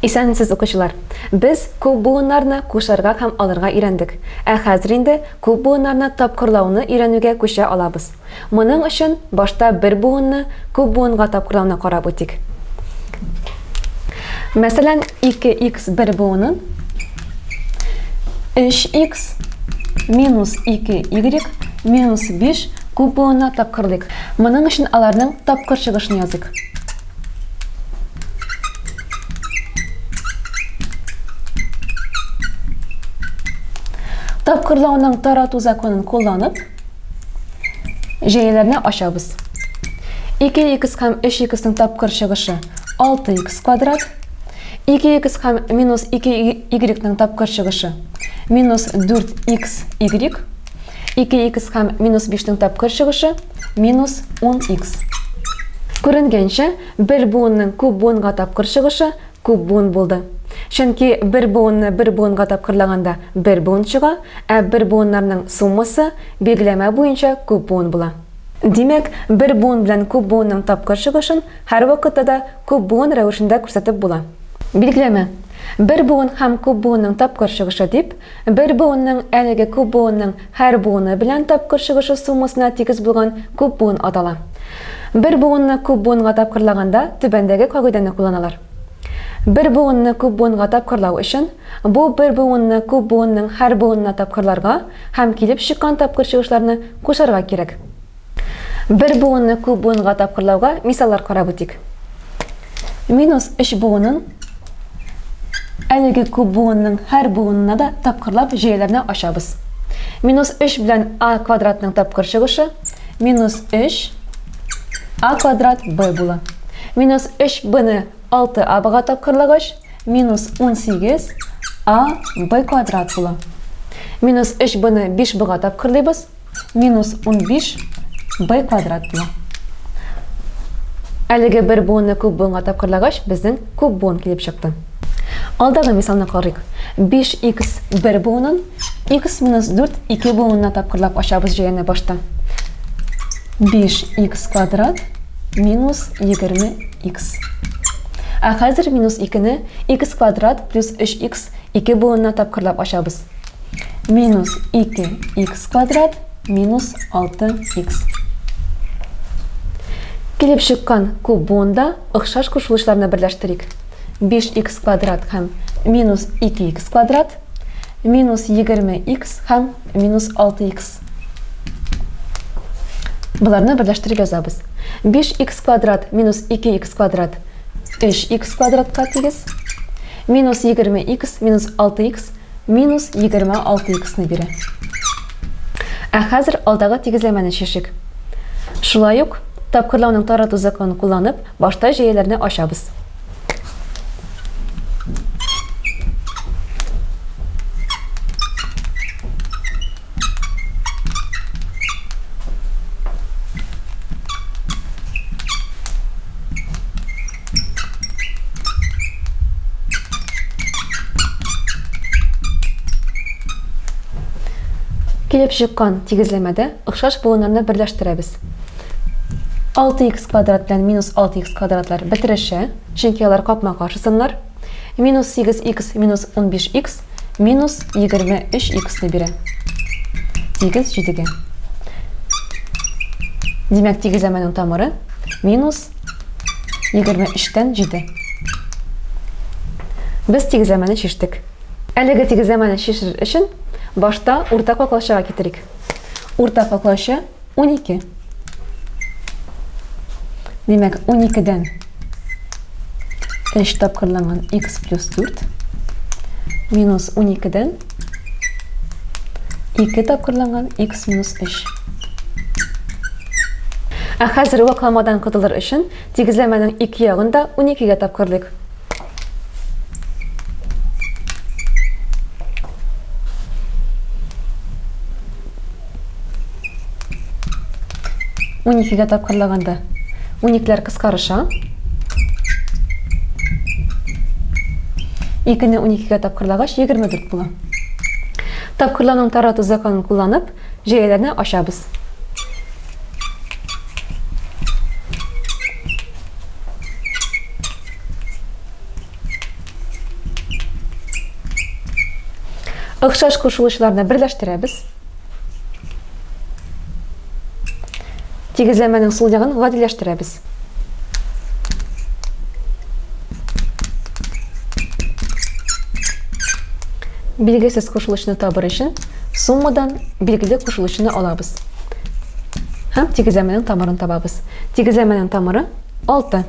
Исәнмесез, укучылар! Без күп буыннарны кушарга һәм алырга өйрәндек. Ә хәзер инде күп буыннарны тапкырлауны өйрәнүгә күчә алабыз. Моның өчен башта бер буынны күп буынга тапкырлауны карап үтик. Мәсәлән, 2х бер буынын 3х минус 2y минус 5 күп буынына тапкырлыйк. Моның өчен аларның тапкыр чыгышын языйк. Тапкырлауның тарату законын кулланып, җәяләрне ачабыз. 2х һәм 3х-ның тапкыр чыгышы 6х квадрат, 2х һәм минус 2y-ның тапкыр чыгышы минус 4xy, 2х һәм минус 5-нең тапкыр чыгышы минус 10х. Күренгәнчә, бер буынның күп буынга тапкыр чыгышы күп буын булды. Чөнки бер буынны бер буынга тапкырлаганда бер буын чыга, ә бер буыннарның суммасы билгеләмә буенча күп буын була. Димәк, бер буын белән күп буынның тапкыр чыгышын һәрвакытта да күп буын рәвешендә күрсәтеп була. Билгеләмә. Бер буын һәм күп буынның тапкыр чыгышы дип, бер буынның әлеге күп буынның һәр буыны белән тапкыр чыгышы суммасына тигез булган күп буын атала. Бер буынны күп буынга тапкырлаганда түбәндәге кагыйдәне кулланалар. Бер буынны күп буынга тапкырлау өчен, бу бер буынны күп буынның һәр буынына тапкырларга һәм килеп чыккан тапкыр чыгышларны кушарга кирәк. Бер буынны күп буынга тапкырлауга мисаллар карап үтик. Минус 3 буынын әлеге күп буынның һәр буынына да тапкырлап җәяләрне ачабыз. Минус 3 белән а квадратның тапкыр чыгышы минус 3 а квадрат б була. Минус 3 б-ны 6 а б-га тапкырлагач, минус 18 а б квадрат була. Минус 3 б-ны 5 б-га тапкырлыйбыз. Минус 15 b квадрат була. Әлеге бер буынны күп буынга тапкырлагач, безнең күп буын килеп чыкты. Алдагы мисалны карыйк. 5x бер буынын x минус 4 ике буынына тапкырлап ачабыз җәяне башта. 5x квадрат минус 20x. Ә хәзер минус 2-не x квадрат плюс 3x ике буынына тапкырлап ачабыз. Минус 2х квадрат минус 6х. Килеп чыккан күп буында охшаш кушылышларны берләштерик. 5х квадрат һәм минус 2х квадрат, минус 20х һәм минус 6х. Боларны берләштереп язабыз. 5х квадрат минус 2х квадрат 3х квадратка тигез. Минус 20х минус 6х минус 26 х-ны бирә. Ә хәзер алдагы тигезләмәне чишик. Шулай ук тапкырлауның тарату законын кулланып, башта җәяләрне ачабыз. Килеп чыккан тигезләмәдә охшаш буыннарны берләштерәбез. 6х квадрат белән минус 6х квадратлар бетерешә, чөнки алар капма-каршы саннар. Минус 8х минус 15х минус 23х-ны бирә. Тигез 7-гә. Димәк, тигезләмәнең тамыры минус 23-тән 7. Без тигезләмәне чиштек. Әлеге тигезләмәне чишер өчен башта уртак ваклаучыга китерик. Уртак ваклаучы 12. Димәк, 12-дән 3 тапкырланган x плюс 4 минус 12-дән 2 тапкырланган x минус 3. Ә хәзер вакламадан котылыр өчен тигезләмәнең ике ягын да 12-гә тапкырлыйк. Уникегә тапкырлаганда уникеләр кыскарыша. Икене уникегә тапкырлагач, 24 була. Тапкырлауның тарату законын кулланып, җәяләрне ачабыз. Охшаш кушылучыларны берләштерәбез. Тигезләмәнең сул ягын гадиләштерәбез. Билгесез кушылучыны табыр өчен суммадан билгеле кушылучыны алабыз. Һәм тигезләмәнең тамырын табабыз. Тигезләмәнең тамыры 6.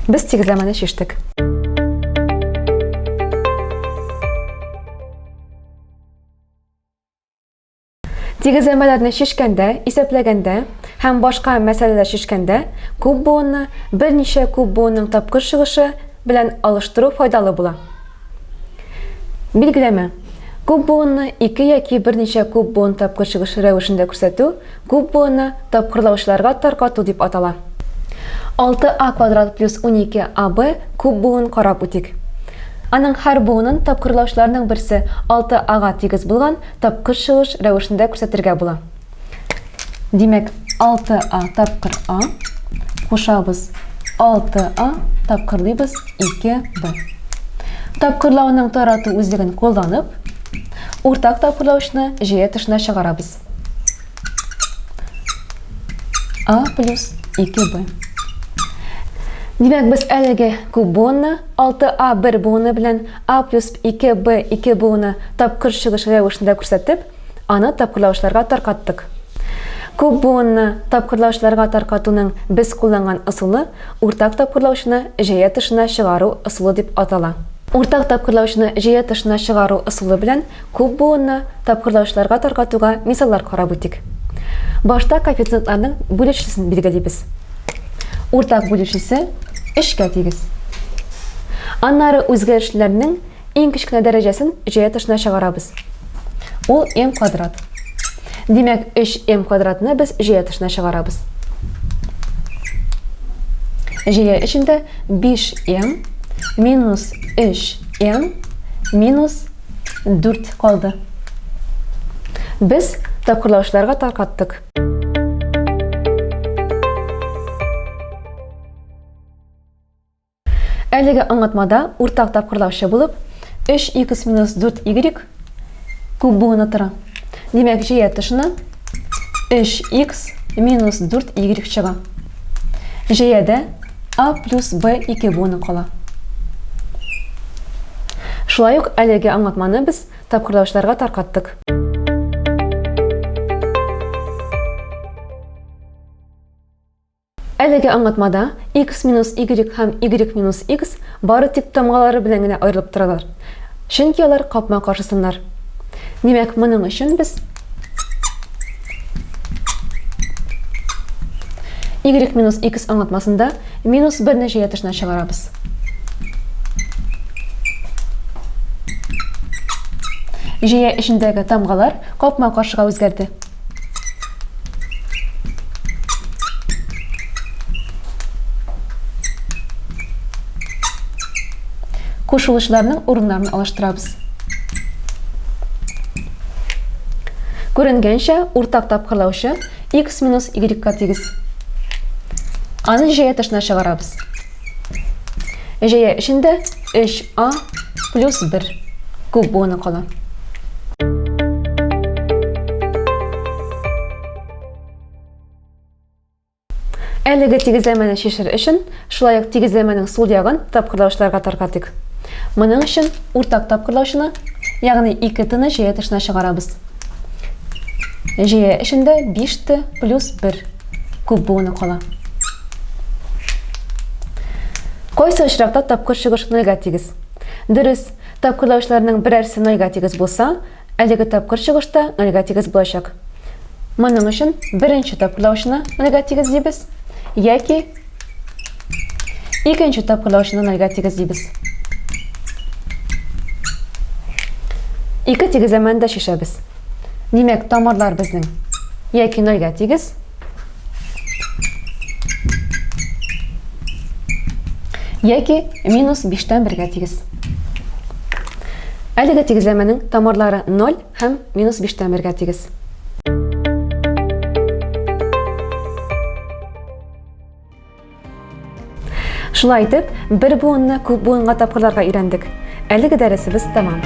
Без тигезләмәне чиштек. Тигезләмәләрне чишкәндә, исәпләгәндә һәм башка мәсьәләләр чишкәндә күп буынны берничә күп буынның тапкыр чыгышы белән алыштыру файдалы була. Билгеләмә. Күп буынны ике яки берничә күп буын тапкыр чыгышы рәвешендә күрсәтү күп буынны тапкырлаучыларга таркату дип атала. 6а квадрат плюс 12аб күп буын карап үтик. Аның һәр буынын тапкырлаучыларның берсе 6а-га тигез булган тапкыр чыгыш рәвешендә күрсәтергә була. Димәк, 6а тапкыр а кушабыз 6а тапкырлыйбыз 2b. Тапкырлауның тарату үзлеген кулланып, уртак тапкырлаучыны җәя тышына чыгарабыз. А плюс 2Б. Димәк, без әлеге күп буынны 6А бер буыны белән А плюс 2Б 2 буыны тапкыр чыгыш рәвешендә күрсәтеп, аны тапкырлаучыларга таркаттык. Күп буынны тапкырлаучыларга таркатуның без кулланган ысулы уртак тапкырлаучыны җәя тышына чыгару ысулы дип атала. Уртак тапкырлаучыны җәя тышына чыгару ысулы белән Күп буынны тапкырлаучыларга таркатуга мисаллар карап үтик. Башта коэффициентларның бүлүчесен билгелибез. Уртак бүлүчесе 3-кә тигез. Аннары үзгәрешләрнең иң кечкенә дәрәҗәсен җәя тышына чыгарабыз. Ул m квадрат. Димәк, 3m квадратны без җәя тышына чыгарабыз. Җәя эчендә 5m минус 3m минус 4 калды. Без тапкырлаучыларга таркаттык. Әлеге аңлатмада уртак тапкырлаучы булып 3x минус 4y күп буыны тора. Димәк, җәя тышына 3x минус 4y чыга. Җәядә А плюс Б ике буыны кала. Шулай ук әлеге аңлатманы без тапкырлаучыларга таркаттык. Әлеге аңлатмада x минус y һәм y минус x бары тик тамгалары белән генә аерылып торалар. Чөнки алар капма-каршы саннар. Димәк, моның өчен без y минус x аңлатмасында минус 1-не җәя тышына чыгарабыз. Җәя эчендәге тамгалар капма-каршыга үзгәрде. Кушылучыларның урыннарын алыштырабыз. Күренгәнчә, уртак тапкырлаучы x минус y-ка тигез. Аны җәя тышына чыгарабыз. Җәя эчендә 3а плюс 1 күп буыны кала. Әлеге тигезләмәне чишер өчен, шулай ук тигезләмәнең сул ягын тапкырлаучыларга таркатыйк. Моның өчен уртак тапкырлаучыны, ягъни 2t-ны җәя тышына чыгарабыз. Җәя эчендә 5t плюс 1 күп буыны кала. Кайсы очракта тапкыр чыгыш нольгә тигез? Дөрес, тапкырлаучыларның берәрсе нольгә тигез булса, Әлеге тапкыр чыгышта нольгә тигез булачак. Моның өчен беренче тапкырлаучыны нольгә тигез дибез яки икенче тапкырлаучыны нольгә тигез дибез. Ике тигезләмәне дә чишәбез. Димәк, тамырлар безнең яки нольгә тигез, яки минус 5-тән 1-гә тигез. Әлеге тигезләмәнең тамырлары 0 һәм минус 5-тән 1-гә тигез. Шулай итеп, бер буынны күп буынга тапкырларга өйрәндек. Әлеге дәресебез тәмам.